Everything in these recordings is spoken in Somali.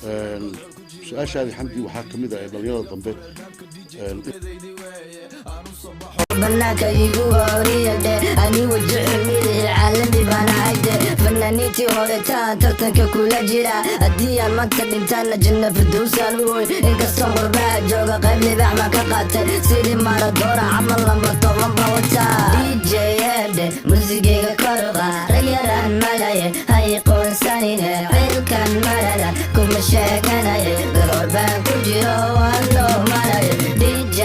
Su-aashaadii, Xamdi, waxaa ka mid ah ee dhalinyarada dambe. Banaanka igu horiyade, ani waji xumilihi, caalami baan ahayde. Fanaaniintii hore taan tartanka kula jira. Haddii aan maanta dhintaana, janna firdowsaan u hoy. Inkastoo qurbaha jooga, qayb libaax baan ka qaatay, sidii Maradona camal lambar 10 baan wataa. DJ ede, musigayga koruqa, ragyaraan malaye hay qoonsanine, cilkan marada kuma sheeganaye, garoor baan ku jiro, waan loo maraye. DJ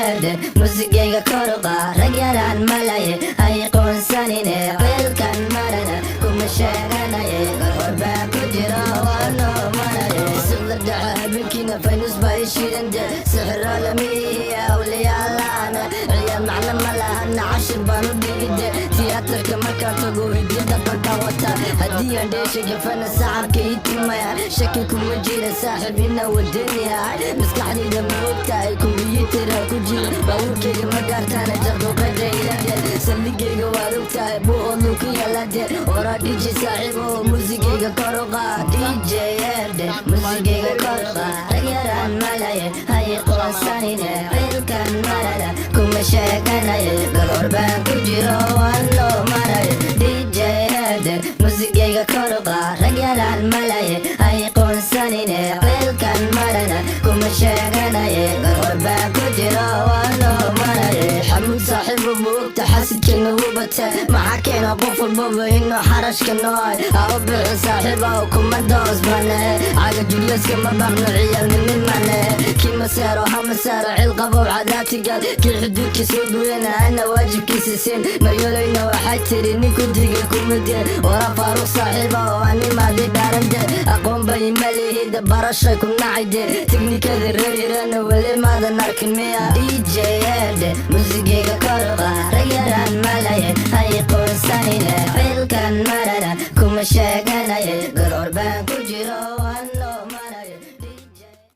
ede, musigayga koruqa, ragyaraan malaye hay qoonsanine, cilkan marada kuma sheeganaye, garoor baan ku jiro, waan loo maraye. Sida dhaca habeenkiina faynus baa ishidan de, sixirolamihi awliyaalaana, ciyaal macno ma lahana, cashir baan u dhigide. Tiyaatarka markaan tago, hidyo dhaqanka wata. Haddii aan dheesha gafana, sacabka ii timayaan. Shaki kuma jira, saaxiib, ina wadaniyahay. Maskaxdayda ma ogtahay, kumbiyuutara ku jira. Baabuurkayga ma gaartaana, jarduqada ilade. Saldhigayga waad ogtahay, buuhoodlu ku yaalade. Oraa DJ saaxiib oo muusigayga kor u qaad. DJ erde, muusigayga kor u qaad, ragyaraan malaye hay qoonsanine, cilkan marada kuma sheeganaye, garoor baan ku jiro, waan loo maraye. DJ erde, muusigayga kor u qaad, ragyaraan malaye hay qoonsanine, cilkan marada kuma sheeganaye, garoor baan ku jiro, waan loo maraye. Xamuud saaxiibo, ma ogta xasidkeena hubata? Maxaa keena qof walbaba inuu xarashka noohay aa u bixi? Saaxiiba kuma doos bane, caga julyaska ma baqno, ciyaalnimi mane. Kii maseero ha maseero, cil qabow cadaabtigal. Kii xuduudka soo gooyana, ana waajibkiisa siin. Maryooleyna waxay tiri, ninku diga kuma deen. Wara Faaruq saaxiiba oo animaadi dhaarande, aqoon bay malihida, barashay ku nacayde. Tiknikada reerirana weli maadan arkin miya? DJ erde, musigayga koruqa, ragyaraan malaye hay qoonsanine, cilkan marada kuma sheeganaye, garoor baan ku jiro.